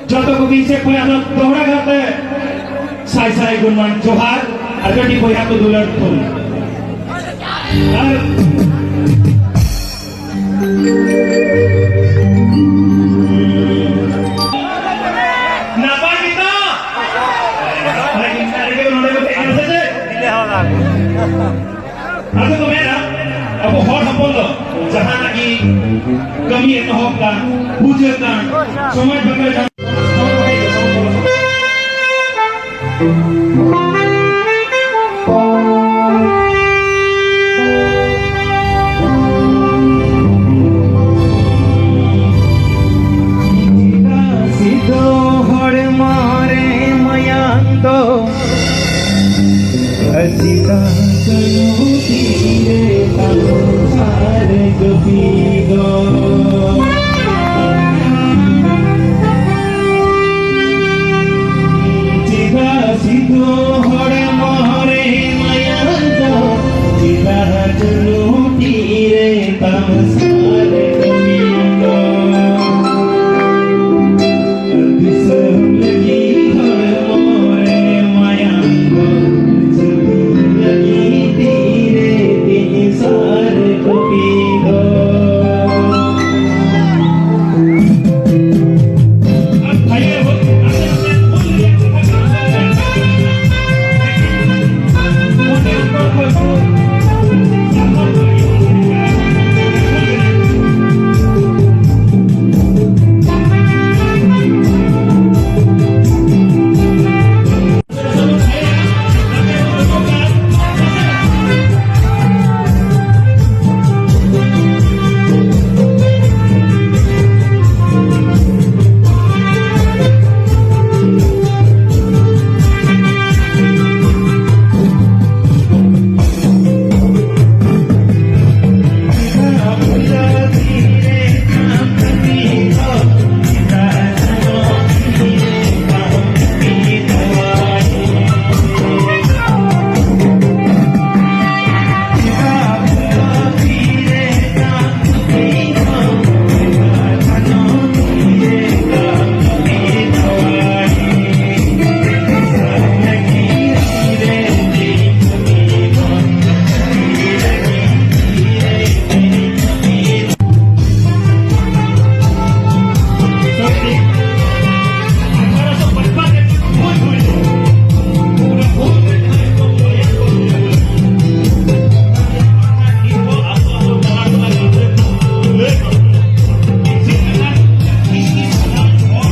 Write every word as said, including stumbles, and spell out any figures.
ᱡᱚᱛᱚ ᱠᱚᱜᱮ ᱤᱧ ᱥᱮᱫ ᱠᱷᱚᱱ ᱟᱨᱚ ᱫᱚᱦᱲᱟ ᱜᱟᱨᱛᱮ ᱥᱟᱭ ᱥᱟᱭ ᱜᱩᱱᱢᱟᱱ ᱡᱚᱦᱟᱨ ᱟᱨ ᱠᱟᱹᱴᱤᱡ ᱵᱚᱭᱦᱟ ᱠᱚ ᱫᱩᱞᱟᱹᱲ ᱛᱷᱩᱢ᱾ ᱟᱨ ᱱᱟᱯᱟᱭ ᱜᱮᱛᱚ? ᱱᱟᱯᱟᱭ ᱜᱮ, ᱱᱚᱰᱮ ᱠᱚ ᱱᱚᱰᱮ ᱠᱚ ᱛᱟᱦᱮᱸ ᱠᱟᱱᱟ ᱥᱮ ᱪᱮᱫ? ᱟᱫᱚ ᱠᱚ ᱢᱮᱱᱟ, ᱟᱵᱚ ᱦᱚᱲ ᱦᱚᱯᱚᱱ ᱫᱚ ᱡᱟᱦᱟᱱᱟᱜ ᱜᱮ ᱠᱟᱹᱢᱤ ᱮᱛᱚᱦᱚᱵ ᱠᱟᱱ, ᱯᱩᱡᱟᱹ ᱠᱟᱱ, ᱥᱚᱢᱟᱡᱽ ᱵᱟᱠᱷᱨᱟ ᱡᱟᱦᱟᱸ